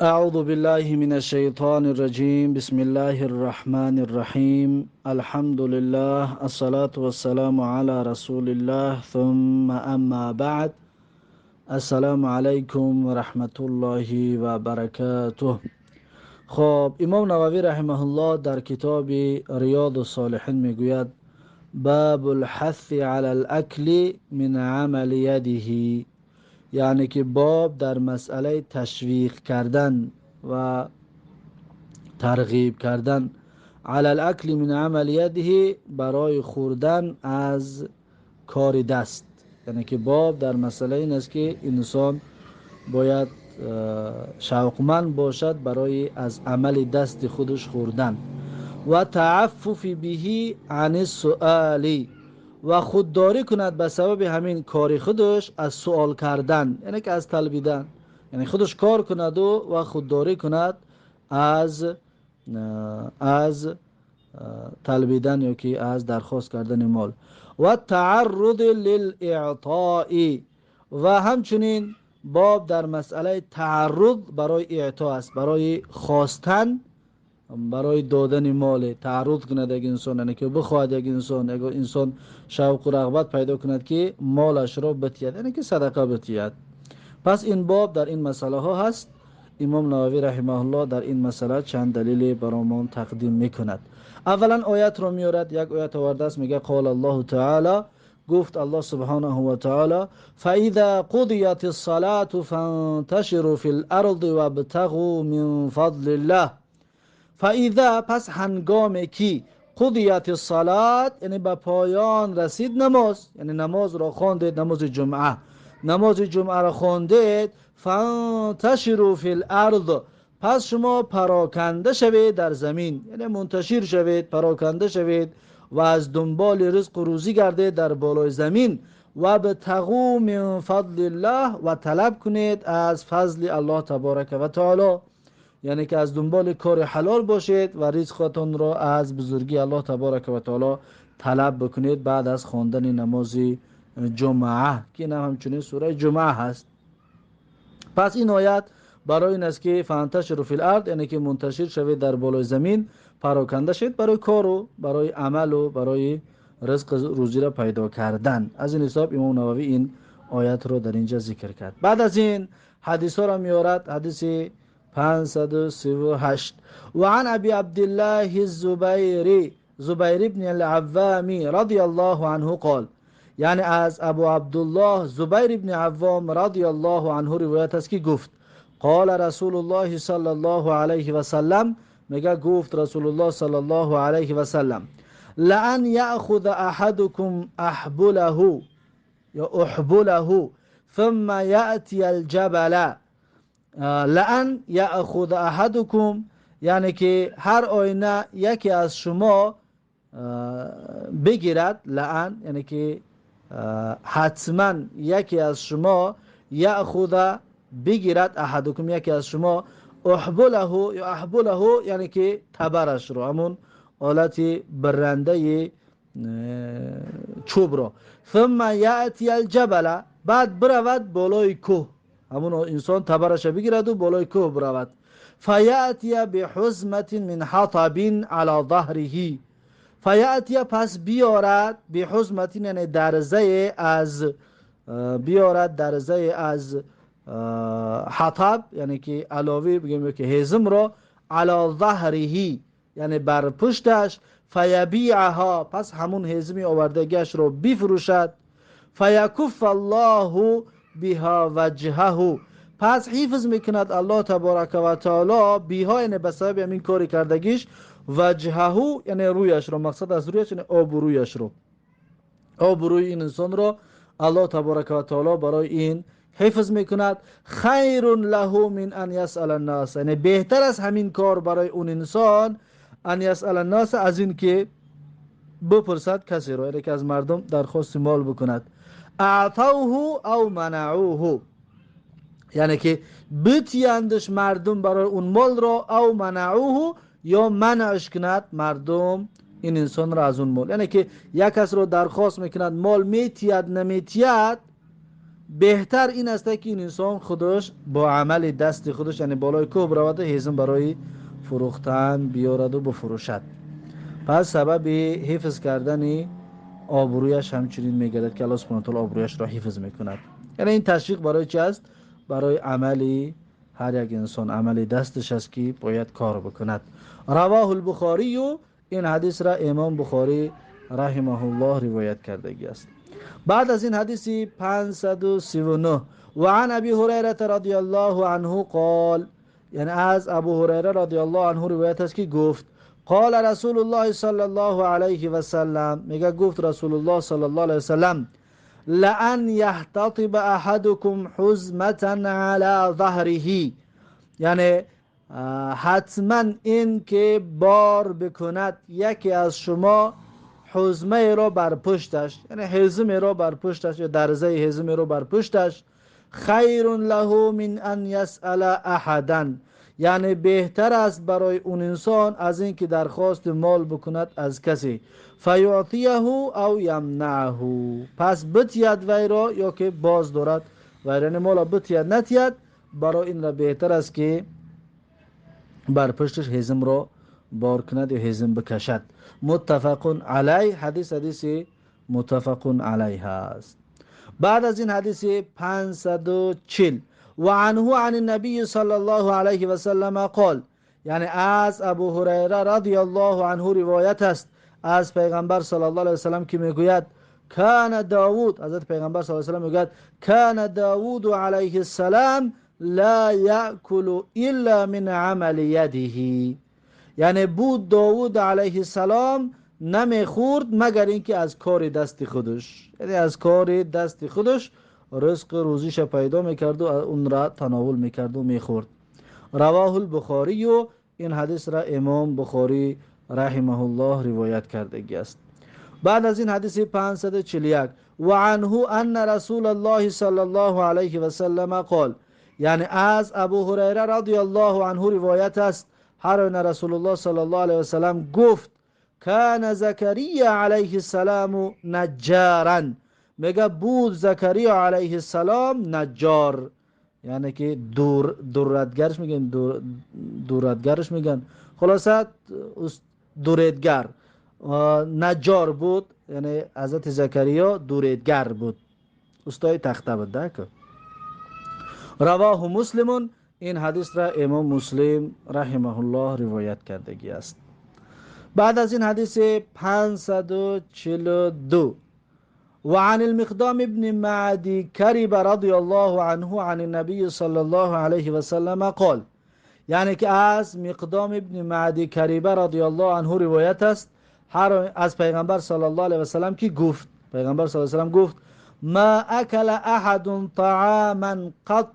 أعوذ بالله من الشيطان الرجيم. بسم الله الرحمن الرحيم. الحمد لله، الصلاة والسلام على رسول الله، ثم أما بعد. السلام علیکم و رحمت الله و برکاته. خب، امام نووی رحمه الله در کتاب ریاض الصالحین میگوید: باب الحث علی الاکل من عمل یده. یعنی که باب در مسئله تشویق کردن و ترغیب کردن، علی الاکل من عمل یده، برای خوردن از کار دست. یعنی که باب در مسئله این است که انسان باید شوقمند باشد برای از عمل دست خودش خوردن، و تعفف به عن السؤال، و خودداری کند به سبب همین کار خودش از سوال کردن، یعنی که از طلبیدن، یعنی خودش کار کند و خودداری کند از طلبیدن یا که از درخواست کردن مال، و تعرض للاعطاء. و همچنین باب در مسئله تعرض برای اعطا است، برای خواستن، برای دادن مال تعرض کند یک انسان، یعنی که بخواهد یک انسان، یک انسان شوق و رغبت پیدا کند که مالش را بتید، یعنی که صدقه بتید. پس این باب در این مسئله ها هست. امام نووی رحمه الله در این مسئله چند دلیل برایمان تقدیم میکند. اولا آیت را میارد، یک آیت آورده است، میگه: قال الله تعالی، گفت الله سبحانه و تعالی: فاذا قضیت الصلاة فانتشروا في الارض وابتغوا من فضل الله. فاذا، پس هنگامی که، قضیت الصلاة، یعنی به پایان رسید نماز، یعنی نماز را خواندید، نماز جمعه، نماز جمعه را خواندید، فانتشروا فی الارض، پس شما پراکنده شوید در زمین، یعنی منتشر شوید، پراکنده شوید و از دنبال رزق و روزی گردید در بالای زمین، وابتغوا من فضل الله، و طلب کنید از فضل الله تبارک و تعالی، یعنی که از دنبال کار حلال باشید و رزقتان را از بزرگی الله تبارک و تعالی طلب بکنید بعد از خواندن نماز جمعه، که این هم همچنین سوره جمعه هست. پس این آیت برای این است که فانتشروا فی الارض، یعنی که منتشر شوید در بالای زمین، پراکنده شید برای کار و برای عمل و برای رزق روزی را پیدا کردن. از این حساب امام نووی این آیت را در اینجا ذکر کرد. بعد از این حدیث ها را میارد. حدیث 538: وعن ابي عبد الله الزبيري زبیر بن العوام رضی الله عنه قال، یعنی از ابو عبدالله زبیر بن عوام رضی الله عنه روایت است که گفت: قال رسول الله صلی الله علیه و سلم، میگه گفت رسول الله صلی الله علیه و سلم: لأن یأخذ احدكم احبله یا احبله ثم یأتی الجبل. لأن یأخذ احدكم، یعنی که هر آینه یکی از شما بگیرد، لأن یعنی که حتما یکی از شما، یأخذ بگیرد، احدكم یکی از شما، احبله یا احبله، یعنی که تبرش رو، همون آلت برنده چوب را، ثم یأتی الجبل، بعد برود بالای کوه، همون انسان تبرش بگیرد و بالای کوه برود، فیأتی بحزمة من حطب على ظهره. فیأتی، پس بیارد، بحزمة، یعنی درزه از، بیارد درزه از حطب، یعنی که علاوه بگیم که هیزم را، علی ظهره، یعنی بر پشتش، فیبیعها، پس همون هیزمی آوردگیش رو بفروشد، فیکف الله بها وجهه، پس حفظ میکند الله تبارک و تعالی، بها، یعنی به سبب همین کاری کردگیش، وجهه، یعنی رویش رو، مقصد از رویش یعنی آبرویش رو، آبروی این انسان رو الله تبارک و تعالی برای این حفظ میکند، خیر له من ان یسأل الناس، یعنی بهتر از همین کار برای اون انسان، ان یسأل الناس، از این که بپرسد کسی رو، یعنی که از مردم درخواست مال بکند، اعطوه او منعوه، یعنی که بتیندش مردم برای اون مال را، او منعوه، یا منعش کند مردم این انسان را از اون مال، یعنی که یک کس رو درخواست میکند مال، میتید نمیتید. Беҳтар ин аст, ки ин инсон худаш бо амали дасти худаш, яъне болои кӯҳ биравад, ҳезум барои фурӯхтан биёраду бифурӯшад. Пас сабаби ҳифз кардани обрӯяш ҳамчунин мегардад, ки Аллоҳ субҳана таъала обрӯяшро ҳифз мекунад. Яъне ин ташвиқ барои чи аст? Барои амали ҳар як инсон, амали дасташ аст, ки бояд кор бикунад. Равоҳу лбухорию. Ин ҳадисра Имом Бухорӣ раҳимаҳуллоҳ ривоят кардагӣ аст. Баъд аз ин ҳадиси 539. وعن ابي هريره رضي الله عنه قال، یعنی از ابو هریره رضی الله عنه روایت است که گفت: قال رسول الله صلی الله علیه و سلم، میگه گفت رسول الله صلی الله علیه و سلم: لأن يحتطب احدكم حزمة على ظهره، یعنی حتما این که بار بکند یکی از شما حزمه را بر پشتش، یعنی حزمه را بر پشتش یا درزه حزمه را بر پشتش، خیر له من ان یسأل احدا، یعنی بهتر است برای اون انسان از اینکه درخواست مال بکند از کسی، فیعطیه او یمنعه، پس بتید وی را یا که باز دارد وی را، مال بتید نتید، برای این را بهتر است که بر پشتش هزم را بار کند یا هزم بکشد. متفق علیه. حدیث حدیث متفق علیه است. بعد از این حدیث 540. وعنه عن النبي صلى الله عليه وسلم قال، یعنی از ابو هریره رضی الله عنه روایت است از پیغمبر صلی الله علیه وسلم که میگوید: کان داوود، حضرت پیغمبر صلی الله علیه وسلم میگوید: کان داوود علیه السلام لا یأکل الا من عمل یده، یعنی بود داوود علیه السلام نمیخورد مگر اینکه از کار دست خودش، یعنی از کار دست خودش رزق روزیش پیدا میکرد و اون را تناول میکرد و میخورد. رواه البخاری. و این حدیث را امام بخاری رحمه الله روایت کردگی است. بعد از این حدیث 541. وعنه ان رسول الله صلی الله علیه و سلم قال، یعنی از ابو هریره رضی الله عنه روایت است، هر رسول الله صلی الله علیه و سلم گفت: کان زکریا علیه السلام نجارا، میگه بود زکریا علیه السلام نجار، یعنی که دوردگرش میگن، دوردگرش میگن، خلاصه دوردگر، نجار بود، یعنی حضرت زکریا دوردگر بود، استای تخته بود ده. رواه مسلم. این حدیث را امام مسلم رحمه الله روایت کردگی است. بعد از این حدیث 542. وعن المقدام ابن معدي كرب رضي الله عنه عن النبي صلى الله عليه وسلم قال، یعنی که از مقدام ابن معدی کریبه رضی الله عنه روایت است هر از پیغمبر صلی الله علیه و سلم که گفت، پیغمبر صلی الله علیه و سلم گفت: ما اکل احد طعاما قط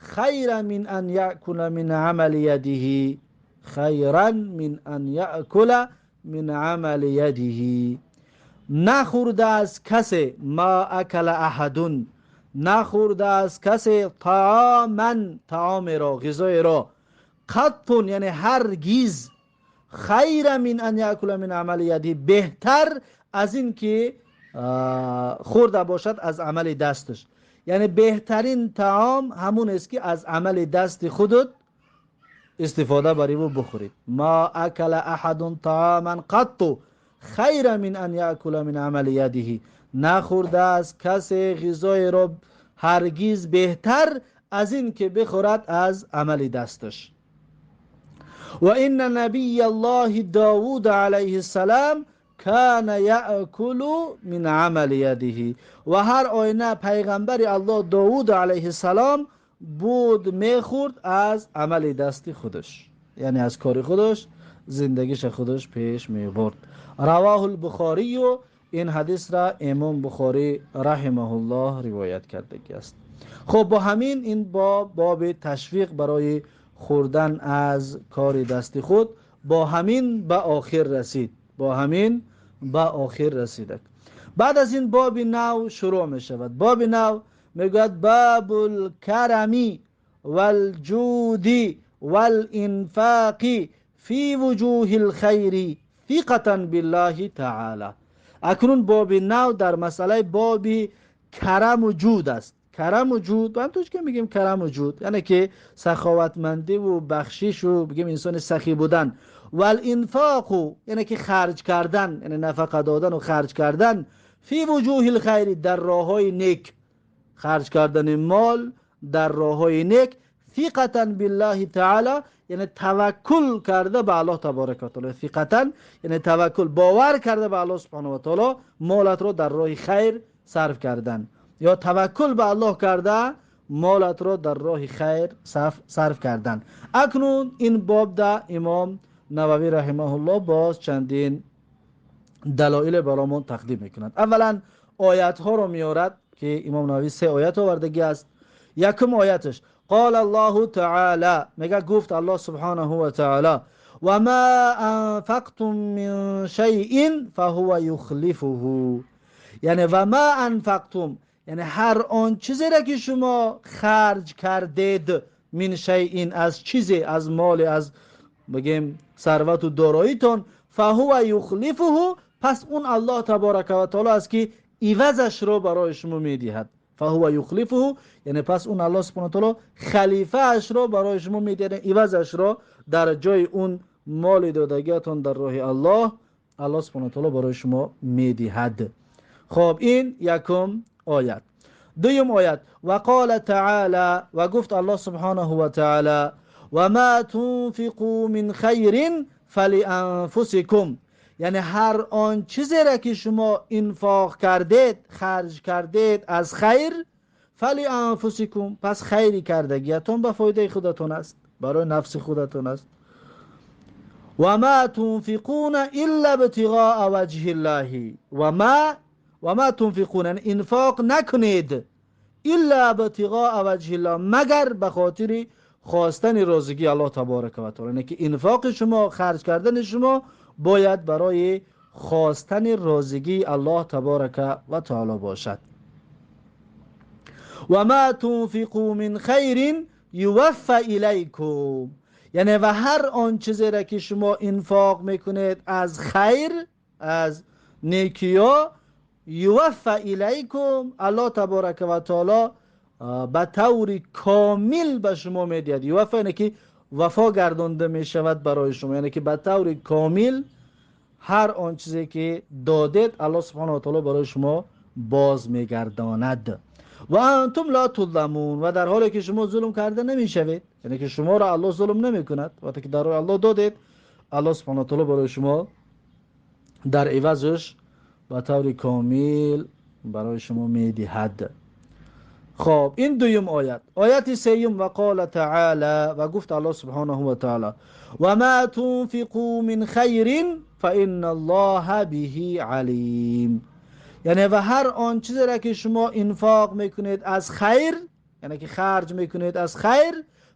خیرا من ان یأکل من عمل یده، خیرا من ان یأکل من عمل یده، نخورده از کسی، ما اکل احد، نخورده از کسی، طعاما، طعام را، غذای را، قط، یعنی هرگز، خیر من ان یأکل من عمل یده، بهتر از این که خورده باشد از عمل دستش. یعنی بهترین طعام همون است که از عمل دست خودت استفاده بری و بخورید. ما اکل احد طعاما قط خیر من ان یأکل من عمل یده، نخورده از کسی غذای را هرگز بهتر از این که بخورد از عمل دستش. و ان نبی الله داوود علیه السلام کان یأکل من عمل یده، و هر آینه پیغمبر الله داوود علیه السلام بود میخورد از عمل دست خودش، یعنی از کار خودش زندگیش خودش پیش میبرد. رواه البخاری. و این حدیث را امام بخاری رحمه الله روایت کردگی است. خب، با همین این با باب تشویق برای خوردن از کار دست خود با همین به آخر رسید، با همین به آخر رسید. بعد از این باب نو شروع می شود. باب نو میگوید: باب الکرم والجود والانفاق فی وجوه الخیر ثقة بالله تعالی. اکنون باب نو در مسئله باب کرم و جود است. караму ҷуд, ба ҳам тоҷикӣ мегӯем караму ҷуд, яъне ки саховатмандиву бахшишу бигем инсони сахӣ будан, валинфоқу, яъне ки харҷ кардан, яъне нафақа додану харҷ кардан, фи вуҷуҳил хайри, дар роҳҳои нек, харҷ кардани мол дар роҳҳои нек, ثقة بالله تعالى, яъне таваккул карда ба Аллоҳ таборака ва таоло, ثقة яъне таваккул, бовар карда ба Аллоҳ субҳонаҳу ва таоло, молатро дар роҳи хайр сарф кардан ё таваккул ба Аллоҳ карда молатро дар роҳи хайр сарф кардан. Акнун ин бобда имом Нававӣ раҳимаҳуллоҳ боз чандин далоиле баромон тақдим мекунад. Аввалан оятҳоро меорад, ки имом Нававӣ се оят овардагӣ аст. Якум ояташ: قال الله تعالى, мега гуфт Аллоҳ субҳонаҳу ва таъоло: وما أنفقتم من شيء فهو يخلفه. Яъне وما أنفقتم, яъне ҳар он чизеро ки шумо харҷ кардед, من شيء, аз чизе, аз моле, аз бигем сарвату дороитон, فهو يخلفه, пас он Аллоҳ таборака ва таоло аст, ки ивазашро барои шумо медиҳад. فهو يخلفه, яъне пас он Аллоҳ субҳана таоло халифаашро барои шумо медиҳад, ивазашро дар ҷои он моли додагиатон дар роҳи Аллоҳ, Аллоҳ субҳана таоло барои шумо медиҳад. Хоб, ин якум оят. Дуюм оят: وقال تعالى, ва гуфт Аллоҳ субҳанаҳу ва таъала: وما تنفقوا من خير فلأنفسكم. Яъне ҳар он чизеро ки шумо инфоқ кардед, харҷ кардед аз хайр, فلأنفسكم, пас хайри кардагиятон ба фоидаи худатон аст, барои нафси худатон аст. وما تنفقون إلا ابتغاء وجه الله. وما تنفقون, инфоқ накунед, إلا ابتغاء وجه الله, магар ба хотири хостани розигии Аллоҳ таборака ва таоло. Яъне ки инфоқи шумо, харҷ кардани шумо бояд барои хостани розигии Аллоҳ таборака ва таоло бошад. وما تنفقوا من خير يوف إليكم, яъне ва ҳар он чизеро ки шумо инфоқ мекунед аз хайр, аз некиё, يوف إليكم, Аллоҳ таборака ва таоло ба таври комил ба шумо медиҳад. يوف яъне ки вафо гардонда мешавад барои шумо, яъне ки ба таври комил ҳар он чизе ки додед, Аллоҳ субҳана ва таоло барои шумо боз мегардонад. وأنتم لا تظلمون, ва дар ҳоле ки шумо зулм карда намешавед, яъне ки шуморо Аллоҳ зулм намекунад. Вақте ки дар роҳи Аллоҳ додед, Аллоҳ субҳана таоло барои шумо дар ивазш ба таври комил барои шумо медиҳад. Хоб, ин дуюм оят. Ояти сеюм: وقال تعالى, ва гуфт Аллоҳ субҳанаҳу ва таъала: وما تنفقوا من خير فإن الله به عليم. Яъне ва ҳар он чизеро ки шумо инфоқ мекунед аз хайр, яъне ки харҷ мекунед аз хайр,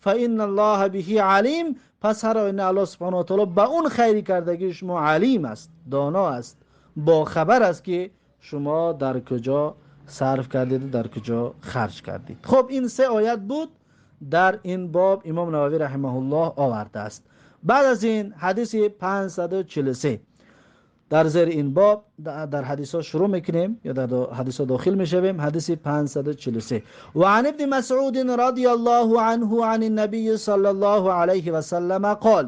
فإن الله به عليم, пас ҳар оина Аллоҳ субҳана ва таоло ба он хайри кардагии шумо عليم аст, доно аст, бохабар аст, ки шумо дар куҷо сарф кардеду дар куҷо харҷ кардед. Хуб, ин се оят буд, дар ин боб имом Нававӣ раҳимаҳуллоҳ овардааст. Баъд аз ин ҳадиси 543 дар зери ин боб дар ҳадисҳо шурӯъ мекунем ё дар ҳадисҳо дохил мешавем. Ҳадиси 543: وعن ابن مسعود رضي الله عنه عن النبي صلى الله عليه وسلم قال,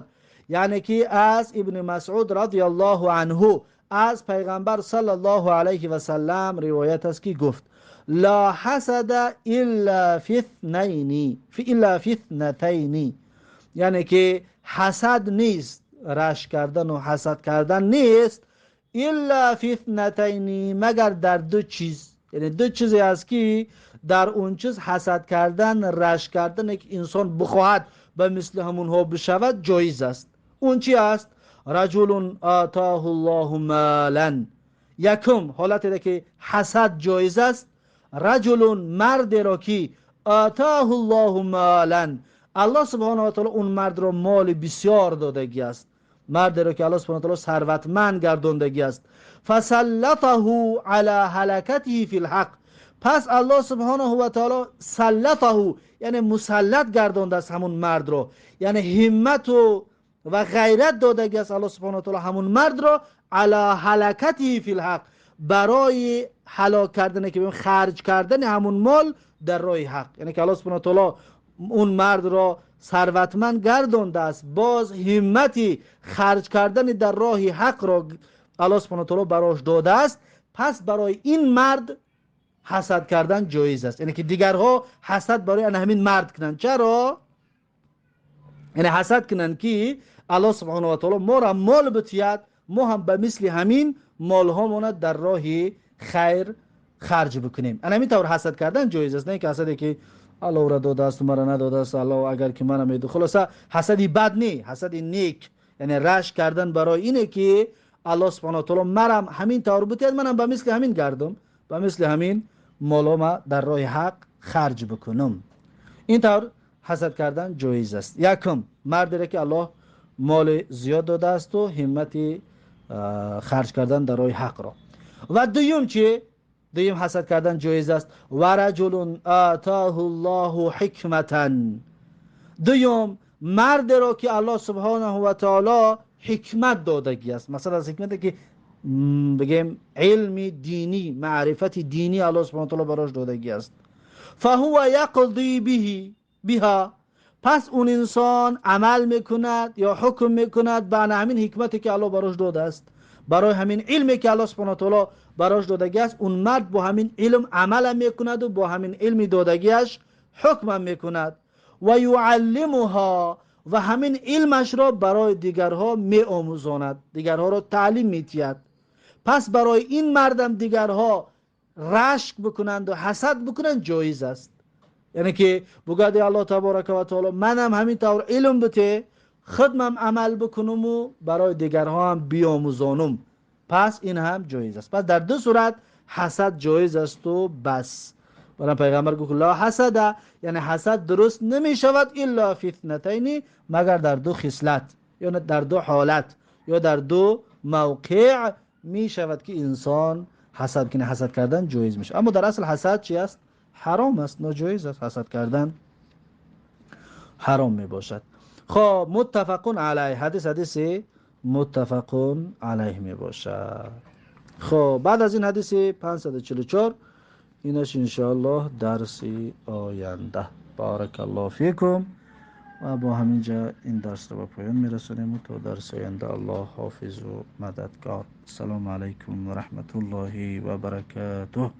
яъне ки аз Ибни Масъуд رضي الله عنه аз пайғамбар صلى الله عليه وسلم ривоят аст, ки гуфт: لا حسد إلا في اثنين إلا في اثنتين. Яъне ки ҳасад нест, рашк кардану ҳасад кардан нест, إلا في اثنتين, магар дар ду чиз, яъне ду чизе аст, ки дар он чиз ҳасад кардан, рашк кардане, ки инсон бихоҳад ба мисли ҳамонҳо бишавад, ҷоиз аст. Он чи аст? رجل آتاه الله مالا. Якум ҳолате ки ҳасад ҷоиз аст: رجل, мардеро ки, آتاه الله مالا, Аллоҳ субҳана ва таоло он мардро моли бисёр додагӣ аст, мардеро ки Аллоҳ субҳана таоло сарватманд гардондагӣ аст, فسلطه على هلكته في الحق, пас Аллоҳ субҳанаҳу ва таоло سلطه, яъне мусаллат гардондааст ҳамун мардро, яъне ҳиммату ва ғайрат додагӣ аст Аллоҳ субҳана таоло ҳамун мардро, على هلكته في الحق. برای هلاک کردن که خرج کردن همون مال در راه حق. یعنی که الله سبحانه و تعالی اون مرد را ثروتمند گردانده است، باز همتی خرج کردن در راه حق را الله سبحانه و تعالی براش داده است. پس برای این مرد حسد کردن جایز است. یعنی که دیگرها حسد برای همین مرد کنند. چرا؟ یعنی حسد کنند که الله سبحانه و تعالی ما را مال بتید، ما هم به مثل همین مال ها در راه خیر خرج بکنیم. همین طور حسد کردن جایز است، نه که حسدی که الله را داده است مرا نداده است، الله اگر که منم میده. خلاصه حسدی بد نی، حسد نیک، یعنی رشک کردن برای اینه که الله سبحانه و تعالی مرم همین طور بتید، منم به مثل همین گردم، به مثل همین مالام در راه حق خرج بکنم. این طور حسد کردن جایز است. یکم مردی را که الله مال زیاد داده است و همت خرج کردن در راه حق را. و دویم چی؟ دویم حسد کردن جایز است. و رجل آتاه الله حکمتا. دویم مرد را که الله سبحانه و تعالی حکمت دادگی است. مثلا از حکمت که بگیم علم دینی، معرفت دینی الله سبحانه و تعالی براش دادگی است. فهو یقضی بها. پس اون انسان عمل میکند یا حکم میکند به همین حکمتی که الله براش داده است، برای همین علمی که الله سبحانه و تعالی براش دادگی است. اون مرد با همین علم عمل میکند و با همین علم دادگیش حکم میکند. و یعلمها، و همین علمش را برای دیگرها می آموزاند، دیگرها را تعلیم میتید. پس برای این مردم دیگرها رشک بکنند و حسد بکنند جایز است. یعنی که بگوید الله تبارک و تعالی منم همین طور علم بته، خودم عمل بکنم و برای دیگرها هم بیاموزانم، پس این هم جایز است. پس در دو صورت حسد جایز است و بس. برای پیغمبر گفت لا حسد، یعنی حسد درست نمی شود الا فی اثنتین، مگر در دو خصلت یا در دو حالت یا در دو موقع می شود که انسان حسد کنه. حسد کردن جایز میشه. اما در اصل حسد چی است؟ حرام است، ناجایز است. حسد کردن حرام می باشد. خب متفق علیه، حدیث متفق علیه می باشد. خب بعد از این حدیث 544 اینش انشاءالله درس آینده. بارک الله فیکم. و با همینجا این درس رو به پایان میرسونیم تا درس آینده الله حافظ و مددگار. السلام علیکم و رحمت الله و برکاته.